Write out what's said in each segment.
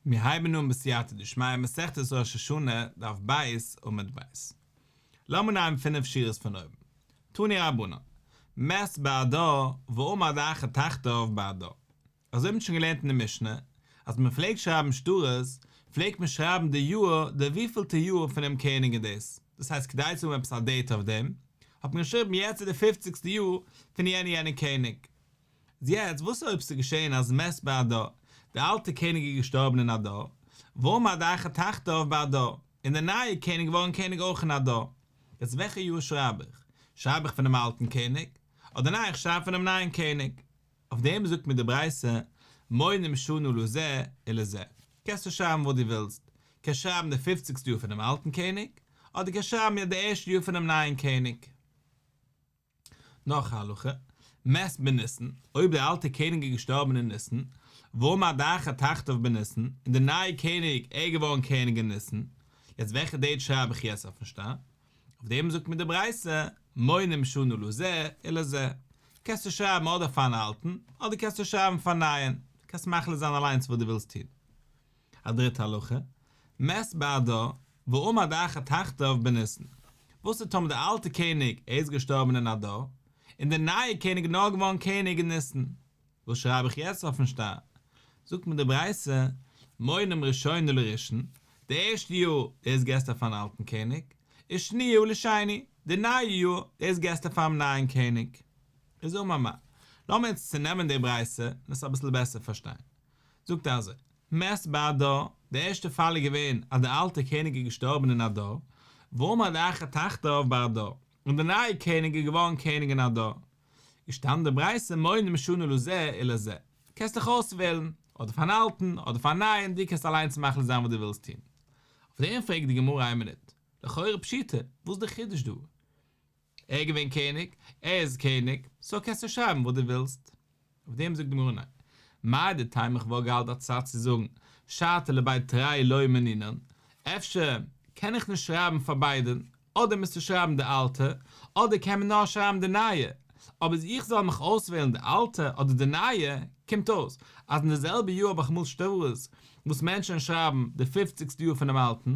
מיר הייבן אן בסייעתא דשמיא מסכת ראש השנה דף ב' עמוד ב'. לאמיר נעמען פינף שורות פון אויבן. תנו רבנן, מת באדר ועמד אחר תחתיו באדר. אזוי האט מען שוין געלערנט אין די משנה, אז מען פלעגט שרייבן שטרות, פלעגט מען שרייבן די יאר, די וויפילטע יאר פונעם קעניג איז דאס. דאס הייסט כדי צו האבן עפעס א date אויף דעם, האט מען געשריבן יעצט איז די פופציגסטע יאר פון יענע יענע קעניג. איז יעצט וואס אויב ס'איז געשען אז מת באדר, די אלטע קעניג איז געשטארבן אין אדר, ועמד אחר תחתיו באדר, און די נייע קעניג געווארן קעניג אויך אין אדר, יעצט וועלכע יאר שרייב איך? שרייב איך פונעם אלטן קעניג? אדער ניין איך שרייב פונעם נייעם קעניג? אויף דעם זאגט מיר די ברייתא, מונים שנה לזה ולזה, קענסטו שרייבן וואס דו ווילסט, קענסט שרייבן די פופציגסטע יאר פונעם אלטן קעניג, אדער קענסט שרייבן די ערשטע יאר פונעם נייעם קעניג. נאך א הלכה, מת בניסן, אויב דער אלטער קעניג איז געשטארבן אין ניסן, ועמד אחר תחתיו בניסן, און דער נייער קעניג ער איז געווארן קעניג אין ניסן, יעצט וועלכע date שרייב איך יעצט אויפן שטר? אויף דעם זאגט מיר די ברייתא, מונים שנה לזה ולזה, קענסטו שרייבן אדער פארן אלטן, אדער קענסטו שרייבן פארן נייען, קענסט מחליט זיין אליינס וואס דו ווילסט טון. א דריטע הלכה, מת באדר ועמד אחר תחתיו בניסן, וואס איז טאמער דער אלטער קעניג ער איז געשטארבן אין אדר, און דער נייער קעניג איז נאר געווארן קעניג אין ניסן, וואס שרייב איך יעצט אויפן שטר? זאגט מיר די ברייתא, מונים ראשונה לראשון, די ערשטע יאר דאס געסטו פארן אלטן קעניג, ושניה לשני, די נייע יאר דאס געסטו פארן נייען קעניג. איז אמר מר, לאמיר יעצט צונעמען די ברייתא און עס אביסל בעסער פארשטיין. זאגט ער אזוי, מת באדר, די ערשטע פאל איז געווען אז דער אלטער קעניג איז געשטארבן אין אדר, ועמד אחר תחתיו באדר, און דער נייער קעניג איז געווארן קעניג אין אדר. געשטאנען די ברייתא מונים שנה לזה ולזה, קענסט דיך אויסוועלן, אדער פארן אלטן, אדער פארן נייען, דו קענסט אליינס מחליט זיין וואס דו ווילסט טון. אויף דעם פרעגט די גמרא איין מינוט, לכאורה פשיטא, וואס איז די חידוש דא? ער איז געווען קעניג, ער איז קעניג, so קענסטו שרייבן וואס דו ווילסט. אויף דעם זאגט די גמרא ניין. מהו דתימא איך וואלט געהאלט א צד צו זאגן, שעתא לבי תרי לא מנינן, אפשר קען איך נישט שרייבן פאר ביידע, אדער מוזטו שרייבן די אלטע, אדער קען מען נאר שרייבן די נייע, אבער אז איך זאל מיך אויסוועלן די אלטע אדער די נייע, קומט אויס אז אין די זעלבע יאר האב איך אמאל שטרות וואס מענטשען שרייבן די פופציגסטע יאר פונעם אלטן,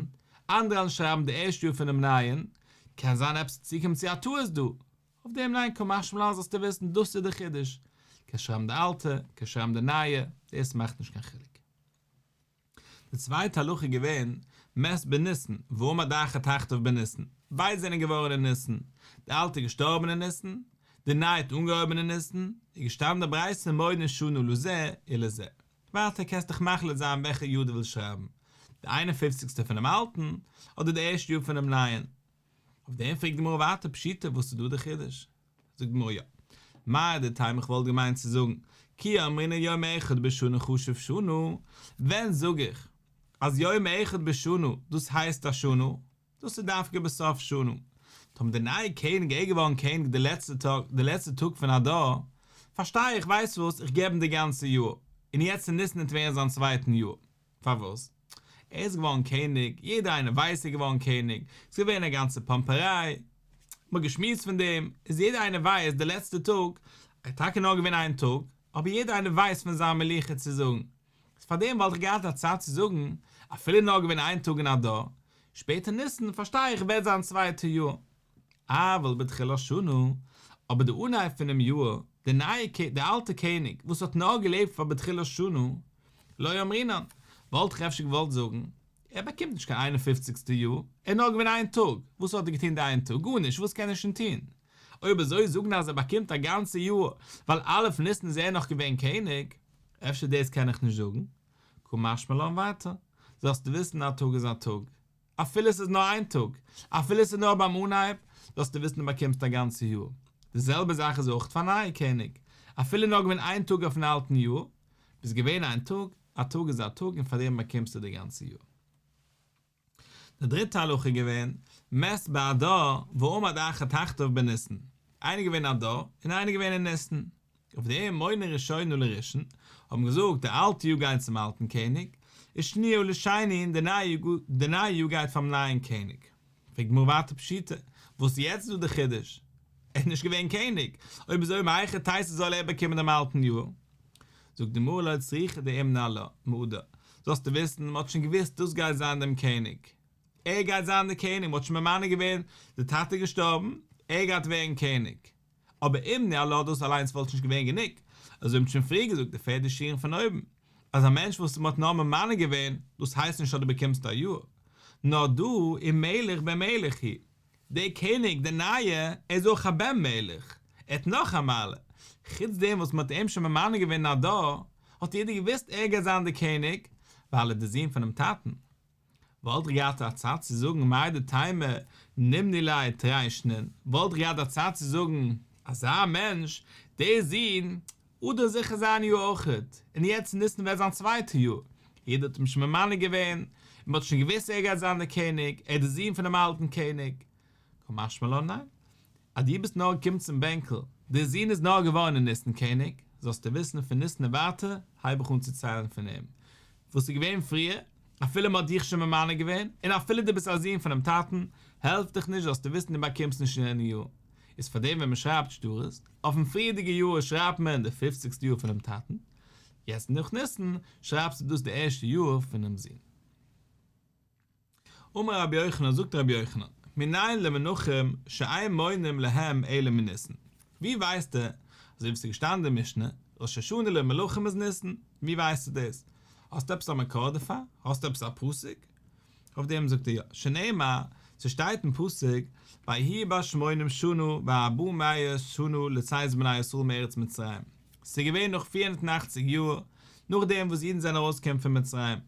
אנדערע וועלן שרייבן די ערשטע יאר פונעם נייען, קען זיין עפעס צוקומט צו א טעות דא. אויף דעם ניין קא משמע לן זאלסטו וויסן דאס איז די חידוש, קענסט שרייבן די אלטע, קענסט שרייבן די נייע, דאס מאכט נישט קיין חילוק. די צווייטע הלכה איז געווען, מת בניסן, ועמד אחר תחתיו בניסן, ביידע זענען געווארן אין ניסן, די אלטע איז געשטארבן אין ניסן, די נייע האט אנגעהויבן אין ניסן, איז געשטאנען די ברייתא מונין שנה לזה ולזה. ווייטער קענסט דיך מחליט זיין וועלכע יאר דו ווילסט שרייבן, די איין און פופציגסטע פונעם אלטן, אדער די ערשטע יאר פונעם נייען. אויף דעם פרעגט די גמרא ווייטער פשיטא וואס איז דא די חידוש? זאגט די גמרא יא. מהו דתימא איך וואלט געמיינט צו זאגן כי אמרינן יום אחד בשנה חשוב שנה, ווען זאג איך אז יום אחד בשנה דאס הייסט א שנה? דאס איז דווקא בסוף שנה. טאמער די נייע קעניג איז געווארן קעניג די לעצטע טאג די לעצטע טאג פון אדר, פארשטיי איך ווייסט וואס איך געב אים די גאנצע יאר, און יעצט אין ניסן וועט ווערן זיין צווייטן יאר. פארוואס? ער איז געווארן קעניג, יעדער איינער ווייסט ער איז געווארן קעניג, ס'איז געווען א גאנצע פאמפעריי, מ'האט געשמועסט פון דעם, איז יעדער איינער ווייסט די לעצטע טאג, איז טאקע נאר געווען איין טאג, אבער יעדער איינער ווייסט פון זיין מלוכה צו זאגן, איז פארדעם וואלט איך געהאט א צד צו זאגן, אפילו נאר געווען איין טאג אין אדר, שפעטער ניסן פארשטיי איך ווערט זיין צווייטע יאר. אבל בתחילת שנה, אבער די אנהייב פונעם יאר, די נייע די אלטע קעניג וואס האט נאר געלעבט פאר בתחילת שנה, לא אמרינן, וואלט איך אפשר געוואלט זאגן, ער באקומט נישט קיין איין און פופציגסטע יאר, ער איז נאר געווען איין טאג, וואס האט ער געטון די איין טאג? גארנישט, וואס קען ער שוין טון? אויב אזוי זאגן אז ער באקומט א גאנצע יאר ווייל א' ניסן איז ער נאך געווען קעניג, אפשר דאס קען איך נישט זאגן, קא משמע לן ווייטער, זאלסטו וויסן א טאג איז א טאג, אפילו עס איז נאר איין טאג, אפילו עס איז נאר ביים אנהייב, זאלסטו וויסן דו באקומסט א גאנצע יאר. די זעלבע זאך איז אויך פאר נייע קעניג, אפילו נאר געווען איין טאג אויפן אלטן יאר, ביסט געווען איין טאג, א טאג איז א טאג און פאר דעם באקומסטו די גאנצע יאר. די דריטע הלכה איז געווען, מת באדר ועמד אחר תחתיו בניסן, איינער איז געווען אדר און איינער איז געווען אין ניסן, אויף דעם מונין ראשונה לראשון, האט מען געזאגט די אלטע יאר גייט צום אלטן קעניג, ושניה לשני און די נייע יאר גייט פאר'ן נייען קעניג. פרעגט די גמרא ווייטער פשיטא, וואס יעצט איז דא די חידוש? ער איז נישט געווען קעניג, אויב אזוי מהיכי תיתי זאל ער באקומען דעם אלטן יאר? זאגט די גמרא לא צריכא דאימנא עלה מאדר. זאלסטו וויסן, מען האט שוין געוואוסט דאס גייט זיין דעם קעניג. ער גייט זיין דער קעניג, מען האט שוין ממנה געווען, דער טאטע איז געשטארבן, ער גייט ווערן קעניג. אבער אימנו עלה דאס אליינס וואלט נישט געווען גענוג, אזוי ווי מ'האט שוין פריער געזאגט די פערדע שורה פון אויבן, אז א מענטש וואס מ'האט נאר ממנה געווען, דאס הייסט נישט אז דו באקומסט א יאר. נאר דא ומלך בן מלך הוא. דער קעניג, דער נייער, ער איז אויך א בן מלך, ער האט נאך א מעלה, חוץ דעם וואס מ'האט אים שוין ממנה געווען אין אדר, האט יעדער געוואוסט ער גייט זיין דער קעניג, ווייל ער איז דער זון פונעם טאטן. וואלט איך געהאט א צד צו זאגן מהו דתימא נימנו ליה תרי שנין, וואלט איך געהאט א צד צו זאגן אזא מענטש, דער זון, אדר איז זיכער זיין יאר אויכעט, און יעצט ניסן ווערט זיין צווייטע יאר, יעדער האט אים שוין ממנה געווען, און מען האט שוין געוואוסט ער גייט זיין דער קעניג, ער איז דער זון פונעם אלטן קעניג. קא משמע לן ניין, אז דו ביסט נאר געקומען צום בענקל, דער זון איז נאר געווארן אין ניסן קעניג, זאלסטו וויסן פון ניסן און ווייטער הייב איך אן צו ציילן פון אים וואס איז געווען פריער, אפילו מען האט דיך שוין ממנה געווען, און אפילו דו ביסט א זון פונעם טאטן, העלפט דיך נישט זאלסטו וויסן דו באקומסט נישט יענע יאר. איז פארדעם ווען מען שרייבט שטרות, אויפן פריערדיגע יאר שרייבט מען די פופציגסטע יאר פונעם טאטן, יעצט נאך ניסן שרייבסטו דאס די ערשטע יאר פונעם זון. אמר רבי יוחנן, זאגט רבי יוחנן, מנין למנחים שאין מונים להם אלא מניסן, ווי ווייסטו, אזוי ווי ס'איז געשטאנען אין די משנה, ראש השנה למלכים איז ניסן, ווי ווייסטו דאס? האסטו עפעס א מקור דערפאר? האסטו עפעס א פסוק? אויף דעם זאגט ער יא, שנאמר, ס'שטייט אין פסוק, ויהי בשמונים שנה וארבע מאות שנה לצאת בני ישראל מארץ מצרים, ס'איז געווען נאך פיר הונדערט און אכציג יאר נאכדעם וואס אידן זענען ארויסגעקומען פון מצרים,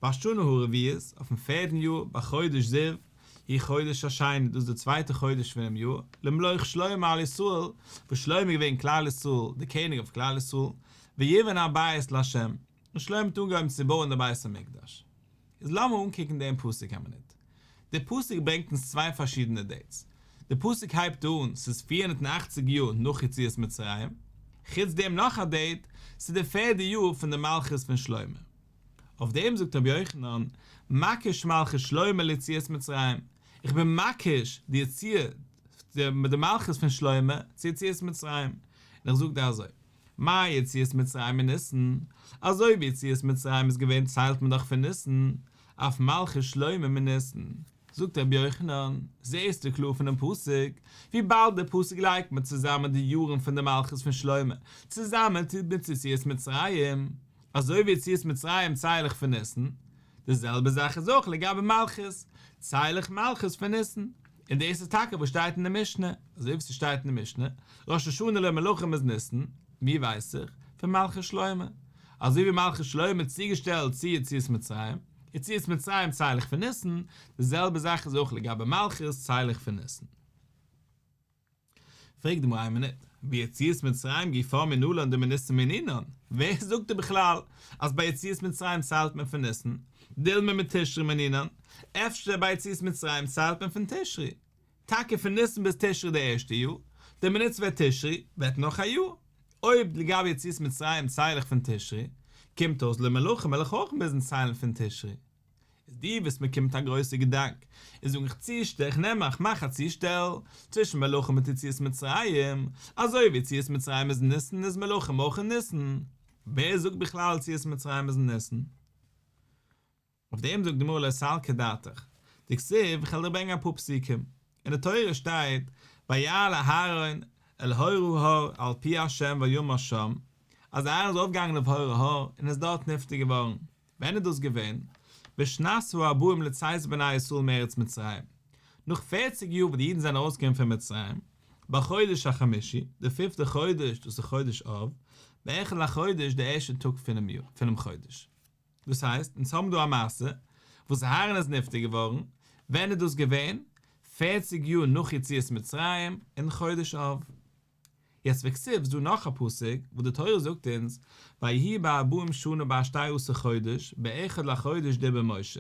בשנה הרביעית, אויפן פערדן יאר, בחודש זיו, הוא חודש השני, דאס איז דער צווייטער חודש פונעם יאר, למלוך שלמה על ישראל, וואס שלמה איז געווען כלל ישראל, דער קעניג אויף כלל ישראל, ויבן הבית לה', און שלמה האט אנגעהויבן צו בויען דעם בית המקדש. איז לאמיר אנקוקן דעם פסוק א מינוט. דער פסוק ברענגט אונז צוויי פארשידענע דעיטס. דער פסוק הייבט אן, ס'איז 480 יאר נאך יציאת מצרים. חוץ דעם נאך א דעיט, ס'איז די פערדע יאר פון די מלכות פון שלמה. אויף דעם זאגט רבי יוחנן, מקיש מלכות שלמה ליציאת מצרים, איך בין מקיש די יציאה, די מלכות פון שלמה צו יציאת מצרים, און איך זאג דיר אזוי, מה יציאת מצרים מניסן, אזוי ווי יציאת מצרים איז געווען ציילט מען דאך פון ניסן, אף מלכות שלמה מניסן. זאגט רבי יוחנן, זעהסטו קלאר פונעם פסוק, וויבאלד דער פסוק לייגט מיר צוזאמען די יארן פון די מלכות פון שלמה, צוזאמען מיט יציאת מצרים, אזוי ווי יציאת מצרים צייל איך פון ניסן, די זעלבע זאך איז אויך לגבי מלכות, צייל איך מלכות פון ניסן, און דאס איז טאקע וואס שטייט אין די משנה, אזוי ווי ס'שטייט אין די משנה, ראש השנה למלכים איז ניסן, ווי ווייס איך? פון מלכות שלמה, אזוי ווי מלכות שלמה איז צוגעשטעלט צו יציאת מצרים, יציאת מצרים צייל איך פון ניסן, די זעלבע זאך איז אויך לגבי מלכות צייל איך פון ניסן. פרעגט די גמרא איין מינוט, ויציאת מצרים גופה מנלן דמניסן מנינן, ווער זאגט דיר בכלל אז ביי יציאת מצרים ציילט מען פון ניסן, דילמא מתשרי מנינן, אפשר ביי יציאת מצרים ציילט מען פון תשרי, טאקע פון ניסן ביז תשרי די ערשטע יאר, די מינוט ס'ווערט תשרי ווערט נאך א יאר, אויב לגבי יציאת מצרים צייל איך פון תשרי, קומט אויס למלכים וועל איך אויך מוזן ציילן פון תשרי. איז דו וועסט מיר קומען מיט א גרויסע געדאנק און זאגן איך צושטעל, איך נעם איך מאך א צושטעל צווישן מלכים מיט יציאת מצרים, אזוי ווי יציאת מצרים איז ניסן איז מלכים אויך אין ניסן, ווער זאגט בכלל יציאת מצרים איז אין ניסן? אויף דעם זאגט די גמרא לא סלקא דעתך, דכתיב, איך וועל דיר ברענגען אפאר פסוקים, אין די תורה שטייט ויעל אהרן אל הור ההר אל פי ה' וימת שם, אז אהרן איז ארויפגעגאנגען אויף הור ההר און איז דארט נפטר געווארן, ווען איז דאס געווען? בשנת הארבעים לצאת בני ישראל מארץ מצרים, נאך פערציג יאר וואס די אידן זענען ארויסגעקומען פון מצרים, בחודש החמישי, די פיפטע חודש, דאס איז חודש אב, באחד לחודש, די ערשטע טאג פונעם יאר, פונעם חודש. דאס הייסט, אונז האבן דא א מעשה וואס אהרן איז נפטר געווארן, ווען איז דאס געווען? פערציג יאר נאך יציאת מצרים, אין חודש אב. יעצט וכתיב איז דא נאך א פסוק וואס די תורה זאגט אונז ויהי בארבעים שנה בעשתי עשר חודש באחד לחודש דיבר משה,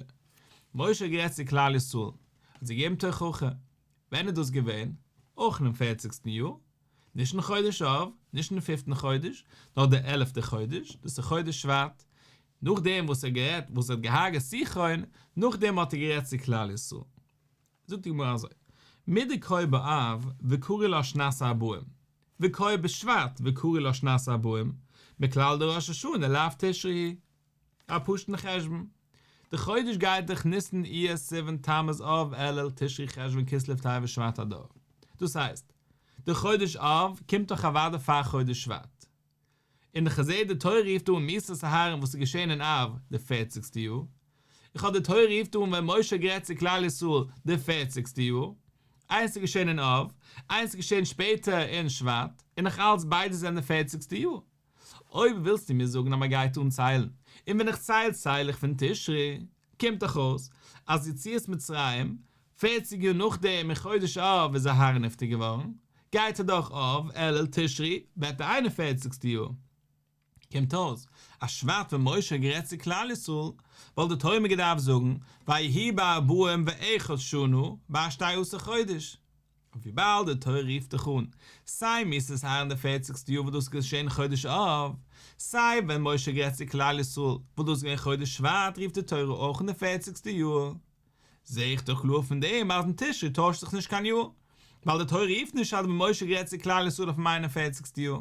משה האט גערעדט צו כלל ישראל, האט זיי געגעבן תוכחה, ווען איז דאס געווען? אויך אינעם פערציגסטן יאר, נישט אין חודש אב, נישט אין פיפטן חודש, נאר דער עלפטער חודש, דאס איז חודש שבט, נאכדעם וואס ער האט גערעדט, וואס ער האט געהארגעט סיחון, נאכדעם האט ער גערעדט צו כלל ישראל. זאגט די גמרא אזוי, מדקאי באב וקרי לה שנת ארבעים, וקאי בשבט וקרי לה שנת ארבעים, מכלל דראש השנה לאו תשרי היא. א פשוט'ן חשבון. די חודש גייט דאך ניסן אייר סיוון תמוז אב אלול תשרי חשוון כסלו טבת שבט אדר. דאס הייסט, די חודש אב קומט דאך אוודאי פאר חודש שבט. און איך זעה די תורה רופט אן מיתת אהרן וואס איז געשען אין אב די פערציגסטע יאר. איך האב די תורה רופט אן ווען משה האט גערעדט צו כלל ישראל די פערציגסטע יאר. איינס איז געשען אין אב, איינס איז געשען שפעטער אין שבט, און נאך אלץ ביידע זענען די פערציגסטע יאר. אויב ווילסטו מיר זאגן אז מען גייט אן ציילן, און ווען איך צייל צייל איך פון תשרי, קומט דאך אויס אז יציאת מצרים, פערציג יאר נאכדעם אין חודש אב איז אהרן נפטר געווארן, גייט ער דורך אב, אלול, תשרי, ווערט די איין און פערציגסטע יאר. קומט אויס אז שבט ווען משה האט גערעדט צו כלל ישראל, וואלט די תורה מיר געדארפט זאגן ויהי בארבעים ואחד שנה בעשתי עשר חודש. און וויבאלד די תורה רופט דאך אן סיי מיתת אהרן די פערציגסטע יאר וואס דאס איז געשען חודש אב, סיי ווען משה האט גערעדט צו כלל ישראל וואס דאס איז געווען חודש שבט רופט די תורה אויך אן די פערציגסטע יאר, זעה איך דאך קלאר פון דעם אז אין תשרי טוישט זיך נישט קיין יאר, ווייל די תורה רופט נישט אז ווען משה האט גערעדט צו כלל ישראל אויפן איין און פערציגסטע יאר.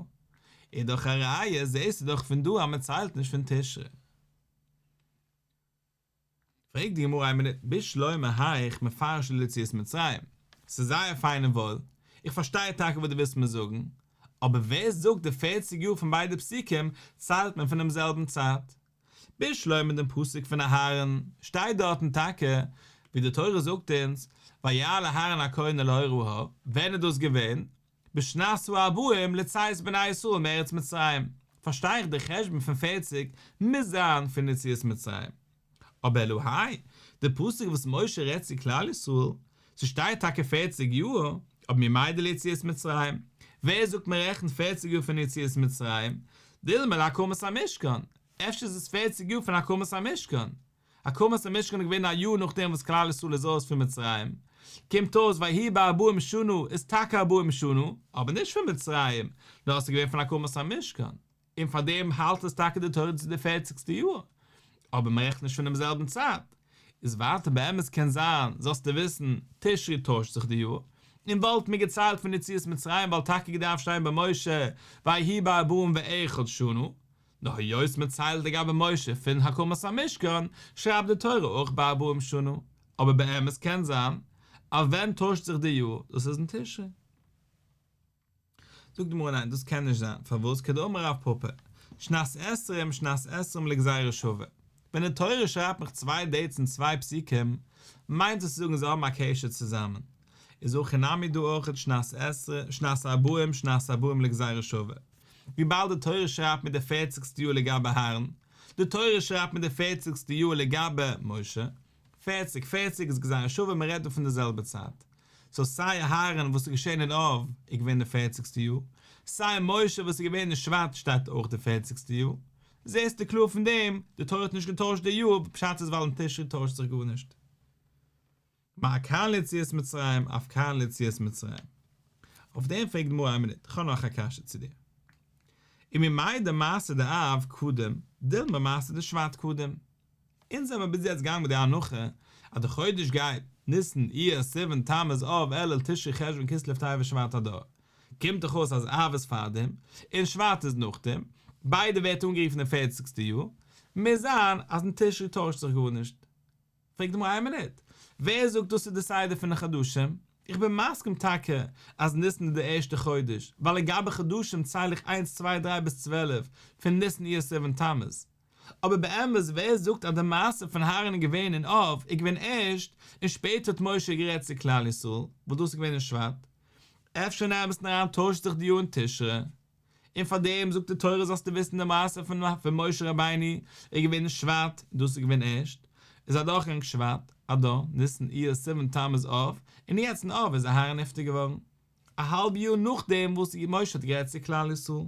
איז דאך א ראיה זעסטו דאך פון דא אז מען ציילט נישט פון תשרי. פרעגט די גמרא איין מינוט, בשלמא האיך מפרש ליה ליציאת מצרים, ס'איז זייער פיין און וואויל, איך פארשטיי טאקע וואס דו ווילסט מיר זאגן, אבער ווער זאגט די פערציג יאר פון ביידע פסוקים ציילט מען פונעם זעלבן צייט? בשלמא דעם פסוק פון אהרן שטייט דארטן טאקע ווי די תורה זאגט אונז ויעל אהרן הכהן אל הר ההר, ווען איז דאס געווען? בשנת הארבעים לצאת בני ישראל מארץ מצרים, פארשטיי איך די חשבון פון פערציג מוז זיין פון יציאת מצרים. אבער אלא האי, די פסוק וואס משה רעדט צו כלל ישראל, ס'שטייט טאקע פערציג יאר, אבער ממאי דליציאת מצרים, ווער זאגט מען רעכנט פערציג יאר פון יציאת מצרים, דילמא להקמת המשכן, אפשר איז עס פערציג יאר פון הקמת המשכן, הקמת המשכן איז געווען א יאר נאכדעם וואס כלל ישראל איז ארויס פון מצרים, קומט אויס ויהי בארבעים שנה איז טאקע ארבעים שנה, אבער נישט פון מצרים, נאר עס איז געווען פון הקמת המשכן, און פאר דעם האלט עס טאקע די תורה צו די פערציגסטע יאר, אבער מען רעכנט נישט פונעם זעלבן צייט. איז ווייטער באמת קען זיין, זאלסטו וויסן, תשרי טוישט זיך די יאר, און וואלט מיר געציילט פון יציאת מצרים וואלט טאקע געדארפט שטיין ביי משה ויהי בארבעים ואחד שנה, נאר היות מען ציילט לגבי משה פון הקמת המשכן, שרייבט די תורה אויך בארבעים שנה, אבער באמת קען זיין אז ווען טוישט זיך די יאר, דאס איז אין תשרי. זאגט די גמרא ניין דאס קען נישט זיין, פארוואס כדאמר רב פפא, שנת עשרים שנת עשרים לגזירה שווה, ווען די תורה שרייבט מיך צוויי דעיטס אין צוויי פסוקים, מיינט עס צו זאגן זיי האבן א קשר צוזאמען, איז הכא נמי דא אויכעט שנת עשרים שנת ארבעים שנת ארבעים לגזירה שווה, וויבאלד די תורה שרייבט מיר די פערציגסטע יאר לגבי אהרן, די תורה שרייבט מיר די פערציגסטע יאר לגבי משה, פערציג פערציג איז גזירה שווה מען רעדט דא פון די זעלבע צייט, סאו סיי אהרן וואס איז געשען אין אב איז געווען די פערציגסטע יאר, סיי משה וואס איז געווען אין שבט שטייט אויך די פערציגסטע יאר, זעסטו קלאר פון דעם, די תורה האט נישט געטוישט די יאר, פשט איז ווייל אין תשרי טוישט זיך גארנישט. מה כאן ליציאת מצרים אף כאן ליציאת מצרים. אויף דעם פרעגט די גמרא איין מינוט, איך האב נאך א קשיא צו דיר. וממאי דמעשה דאב קדים, דילמא מעשה דשבט קדים. אונז זעמיר ביז יעצט געגאנגען מיט די הנחה אז די חודש גייט, ניסן, אייר, סיוון, תמוז, אב, אלול, תשרי, חשוון, כסלו, טבת, שבט, אדר. קומט דאך אויס אז אב איז פארדעם, און שבט איז נאכדעם, ביידע ווערט אנגערופן די פערציגסטע יאר, מוז זיין אז אין תשרי טוישט זיך גארנישט. פרעגט די גמרא איין מינוט, ווער זאגט דאס איז די סדר פון די חדשים? איך בין מסכים טאקע אז ניסן איז די ערשטע חודש, ווייל לגבי חדשים צייל איך איינס צוויי דריי ביז 12 פון ניסן אייר סיוון תמוז. אבער באמת ווער זאגט אז די מעשה פון אהרן איז געווען אין אב איז געווען ערשט און שפעטער האט משה גערעדט צו כלל ישראל וואס דאס איז געווען אין שבט? אפשר אין אמת'ן אריין טוישט זיך די יאר אין תשרי? און פאר דעם זאגט די תורה זאלסטו וויסן די מעשה פון פון משה רבינו איז געווען אין שבט, דאס איז געווען ערשט, איז אדורכגעגאנגען שבט, אדר, ניסן, אייר, סיוון, תמוז, אב, און יעצט אין אב איז אהרן נפטר געווארן, א האלב יאר נאכדעם וואס משה האט גערעדט צו כלל ישראל.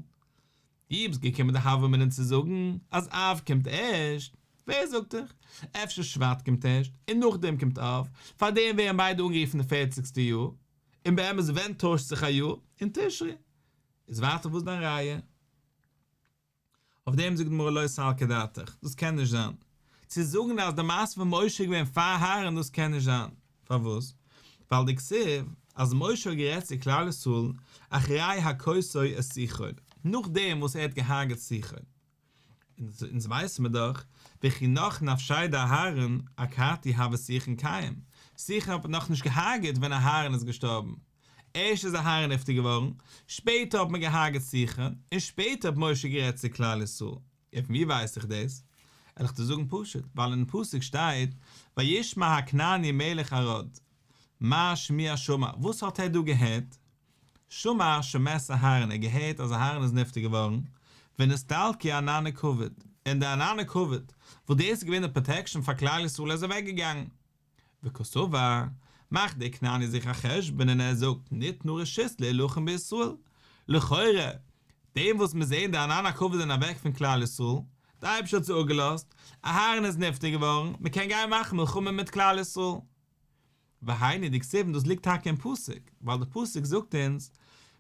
דו ביסט געקומען די הוה אמינא צו זאגן אז אב קומט ערשט, ווער זאגט דיך? אפשר שבט קומט ערשט און נאכדעם קומט אב, פאר דעם ווערן ביידע אנגערופן די פערציגסטע יאר, און באמת ווען טוישט זיך א יאר? אין תשרי. איז ווייטער וואס דיין ראיה? אויף דעם זאגט די גמרא לא סלקא דעתך, דאס קען נישט זיין. צו זאגן אז די מעשה פון משה איז געווען פאר אהרן דאס קען נישט זיין. פארוואס? ווייל דכתיב אז משה האט גערעדט צו כלל ישראל אחרי הכותו את סיחון, נאכדעם וואס ער האט געהארגעט סיחון. אונז ווייסן מיר דאך, וכי נח נפשיה דאהרן אכתי הוה סיחון קיים, סיחון האט מען נאכנישט געהארגעט ווען אהרן איז געשטארבן, ערשט איז אהרן נפטר געווארן, שפעטער האט מען געהארגעט סיחון, און שפעטער האט משה גערעדט צו כלל ישראל. און פון ווי ווייס איך דאס? וועל איך דיר זאגן פשוט, ווייל אין פסוק שטייט וישמע הכנעני מלך ערד, מה שמועה שמע, וואס האט ער דא געהערט? שמע שמת אהרן, ער האט געהערט אז אהרן איז נפטר געווארן, ונסתלקו ענני כבוד, און די ענני כבוד, וואס דאס איז געווען די פראטעקשאן פאר כלל ישראל איז אוועק געגאנגען. וקסבר, מאכט דער כנעני זיך א חשבון און ער זאגט ניתנה רשות להילחם בישראל, לכאורה, דעם וואס מיר זעען די ענני הכבוד זענען אוועק פון כלל ישראל, דער אייבערשטער האט זיי אפגעלאזט, אהרן איז נפטר געווארן, מען קען גיין מאכן מלחמה מיט כלל ישראל. והיינו דכתיב און דאס ליגט טאקע אין פסוק, ווייל דער פסוק זאגט אונז,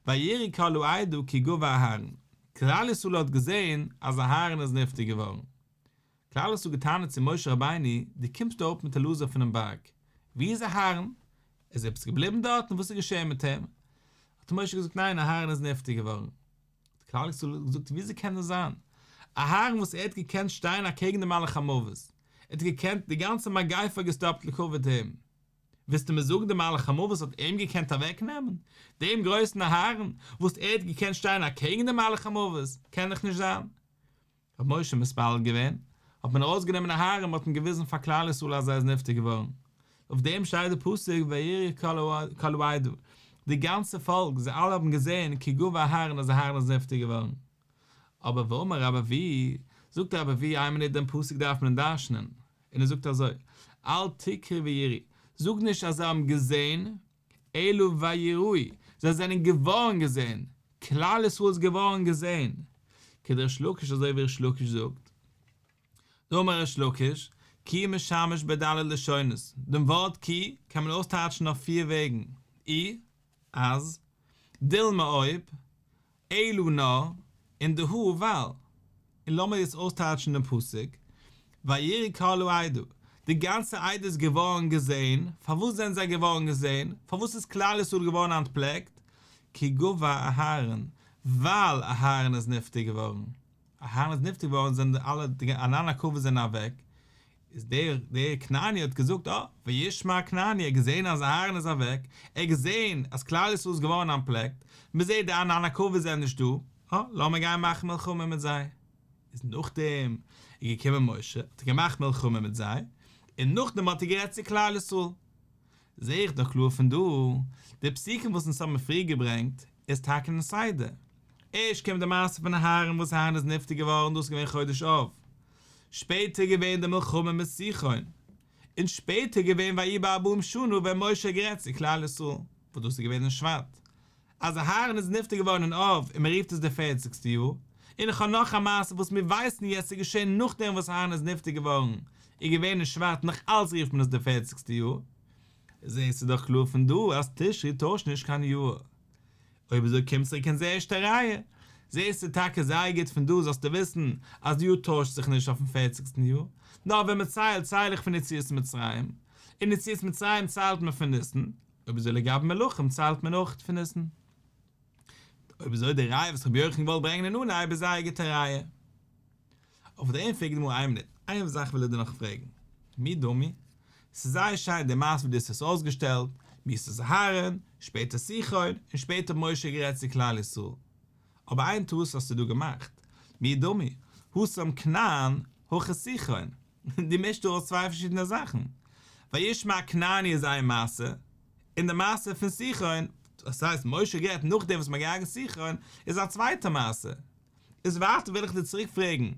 ויראו כל העדה כי גוע אהרן, כלל ישראל האט געזען אז אהרן איז נפטר געווארן. כלל ישראל האט געטענה'ט צו משה רבינו, דו קומסט דא אראפ מיט אלעזר פונעם בארג, וואו איז אהרן? איז ער עפעס געבליבן דארטן? וואס איז געשען מיט אים? האט משה געזאגט, ניין, אהרן איז נפטר געווארן. האט כלל ישראל געזאגט, וויאזוי קען דאס זיין? אהרן וואס ער האט געקענט שטיין אקעגן די מלאך המוות, ער האט געקענט, די גאנצע מגיפה האט געסטאפט לכבוד אים, ווילסטו מיר זאגן די מלאך המוות האט אים געקענט אוועקנעמען? דעם גרויסן אהרן, וואס ער האט געקענט שטיין אקעגן די מלאך המוות, קען דאך נישט זיין. האט משה מתפלל געווען, האט מען ארויסגענומען אהרן און מען האט אים געוויזן פאר כלל ישראל אז ער איז נפטר געווארן. אויף דעם שטייט די פסוק ויראו כל העדה, די גאנצע פאלק, זיי אלע האבן געזען כי גוע אהרן אז אהרן איז נפטר געווארן. אבער ואמר רבי אבהו, זאגט רבי אבהו איין מינוט דעם פסוק דארף מען דרש'נען, און ער זאגט אזוי, אל תקרי ויראו, זאג נישט אז זיי האבן געזען, אלא ויראו, זיי זענען געווארן געזען, כלל ישראל איז געווארן געזען, כדריש לקיש אזוי ווי ריש לקיש זאגט, דאמר ריש לקיש, כי משמש בד' לשונות, דעם ווארט כי קען מען אויסטייטשן אויף פיר וועגן, אי, אז, דילמא אויב, אלא נאר, און דהא ווייל. און לאמיר יעצט אויסטייטשן דעם פסוק, ויראו כל העדה, די גאנצע עדה איז געווארן געזען, פארוואס זענען זיי געווארן געזען? פארוואס איז כלל ישראל געווארן אנטפלעקט? כי גוע אהרן, ווייל אהרן איז נפטר געווארן. אהרן איז נפטר געווארן זענען די אלע די ענני הכבוד זענען אוועק, איז דער דער כנעני האט געזאגט אה, וישמע הכנעני, ער האט געזען אז אהרן איז אוועק, ער האט געזען אז כלל ישראל איז געווארן אנטפלעקט, מען זעט די ענני הכבוד זענען נישט דא, אה, לאמיר גיין מאכן מלחמה מיט זיי. איז נאכדעם איז געקומען משה, האט ער געמאכט מלחמה מיט זיי, און נאכדעם האט ער גערעדט צו כלל ישראל. זע איך דאך קלאר פון דא, די פסוקים וואס אונז האבן פריער געברענגט, איז טאקע אין סדר. ערשט קומט די מעשה פון אהרן וואס אהרן איז נפטר געווארן דאס איז געווען חודש אב, שפעטער איז געווען די מלחמה מיט סיחון, און שפעטער איז געווען ויהי בארבעים שנה ווען משה האט גערעדט צו כלל ישראל, וואס דאס איז געווען אין שבט, אז אהרן איז נפטר געווארן אין אב און מען רופט עס די פערציגסטע יאר, און איך האב נאך א מעשה וואס מיר ווייסן יעצט איז געשען נאכדעם וואס אהרן איז נפטר געווארן, איז געווען אין שבט נאך אלץ רופט מען עס די פערציגסטע יאר. זעהסטו דאך קלאר פון דא אז תשרי טוישט נישט קיין יאר. אויב אזוי קומט צוריק אונזער ערשטע ראיה. זעהסטו טאקע זייער גוט פון דא זאלסטו וויסן אז די יאר טוישט זיך נישט אויפן פערציגסטן יאר, נאר ווען מען ציילט צייל איך פון יציאת מצרים, און יציאת מצרים ציילט מען פון ניסן, אויב אזוי לגבי מלכים ציילט מען אויך פון ניסן. אויב אזוי די ראיה וואס רבי יוחנן געוואלט ברענגען אין אנהייב איז זייער גוטע ראיה. אויף דעם פרעגט די גמרא איין מינוט, איין זאך וויל איך דיר נאך פרעגן, מי דמי? ס'איז זייער שיין די מעשה ווי דו האסט עס אויסגעשטעלט, מיתת אהרן, שפעטער סיחון, און שפעטער האט משה גערעדט צו כלל ישראל. אבער איין טעות האסטו דא געמאכט, מי דמי, התם כנען, הכא סיחון. דו מישט דא אויס צוויי פארשידענע זאכן. וישמע הכנעני איז איין מעשה, און די מעשה פון סיחון, דאס הייסט משה גערעדט נאכדעם וואס מ'האט געהארגעט סיחון, איז א צווייטע מעשה. איז ווייטער וויל איך דיר צוריק פרעגן,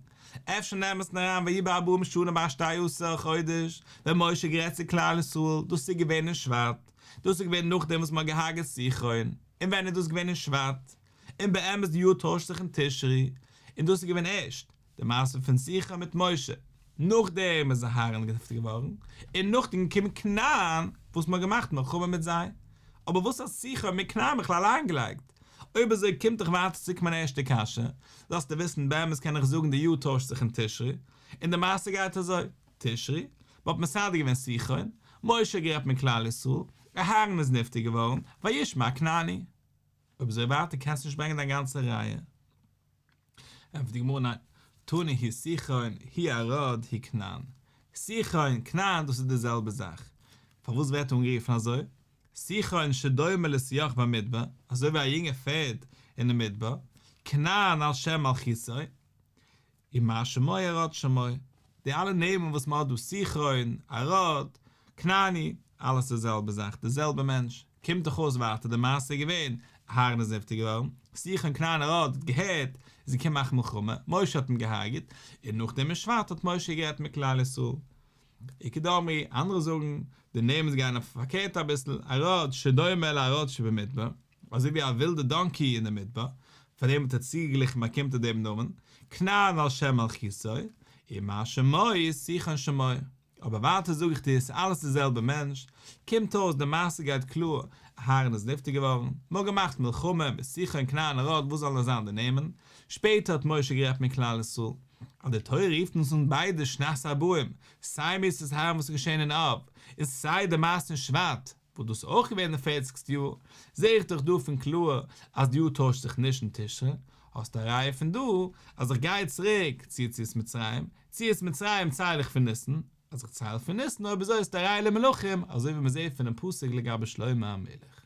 אפשר נעם עס אריין ויהי בארבעים שנה בעשתי עשר חודש, ווען משה האט גערעדט צו כלל ישראל, דאס איז געווען אין שבט, דאס איז געווען נאכדעם וואס מ'האט געהארגעט סיחון, און ווען איז דאס געווען אין שבט? און באמת די יאר טוישט זיך אין תשרי, און דאס איז געווען ערשט די מעשה פון סיחון מיט משה, נאכדעם איז אהרן נפטר געווארן, און נאכדעם געקומען כנען וואס מ'האט געמאכט מלחמה מיט זיי, אבער וואס האט סיחון מיט כנען בכלל איינגעלייגט? אויב אזוי קומט דאך ווייטער צוריק מיין ערשטע קשיא, זאלסטו וויסן באמת קען איך זאגן די יאר טוישט זיך אין תשרי, און די מעשה גייט אזוי, תשרי, מ'האט מסדר געווען סיחון, משה האט גערעדט מיט כלל ישראל, אהרן איז נפטר געווארן, וישמע הכנעני. אויב אזוי ווייטער קענסטו נישט ברענגען דיין גאנצע ראיה. ענטפערט די גמרא ניין. תני הוא סיחון, הוא ערד, הוא כנען. סיחון, כנען, דאס איז די זעלבע זאך. פארוואס ווערט ער אנגערופן אזוי? סיחון שדומה לסיח במדבר, אזוי ווי א יונגע פערד אינעם מדבר, כנען על שם מלכותו, ומה שמו ערד שמו. די אלע נעמען וואס מען האט דא סיחון, ערד, כנעני, אלעס די זעלבע זאך, די זעלבע מענטש. קומט דאך אויס ווייטער די מעשה איז געווען, אהרן איז נפטר געווארן, סיחון כנעני ערד האט געהערט, איז געקומען מאכן מלחמה, משה האט אים געהארגעט, און נאכדעם אין שבט האט משה גערעדט מיט כלל ישראל. איכא דאמרי, אנדערע זאגן, די נעמען גייען אויף פארקערט אביסל, ערד שדומה לערד שבמדבר, אזוי ווי א ווילדע דאנקי אין די מדבר, פאר דעם האט ער צוגעגליכן באקומט ער דעם נאמען, כנען על שם מלכותו, ומה שמו סיחון שמו. אבער ווייטער זאג איך דיר ס'איז אלעס די זעלבע מענטש, קומט אויס די מעשה גייט קלאר, אהרן איז נפטר געווארן, מ'האט געמאכט מלחמה מיט סיחון כנען ערד וואס זאלן זיין די נעמען, שפעטער האט משה גערעדט מיט כלל ישראל, אז די תורה רופט אונז אן ביידע שנת ארבעים, סיי מיתת אהרן וואס איז געשען אין אב, און סיי די מעשה אין שבט, וואס דאס איז אויך געווען די פערציגסטע יאר, זע איך דאך דא פון קלאר אז די יאר טוישט זיך נישט אין תשרי, האסט א ראיה פון דא אז איך גיי צוריק צו יציאת מצרים, צו יציאת מצרים צייל איך פון ניסן, אז איך צייל פון ניסן אויב אזוי איז א ראיה למלכים, אזוי ווי מען זעט פונעם פסוק לגבי שלמה המלך.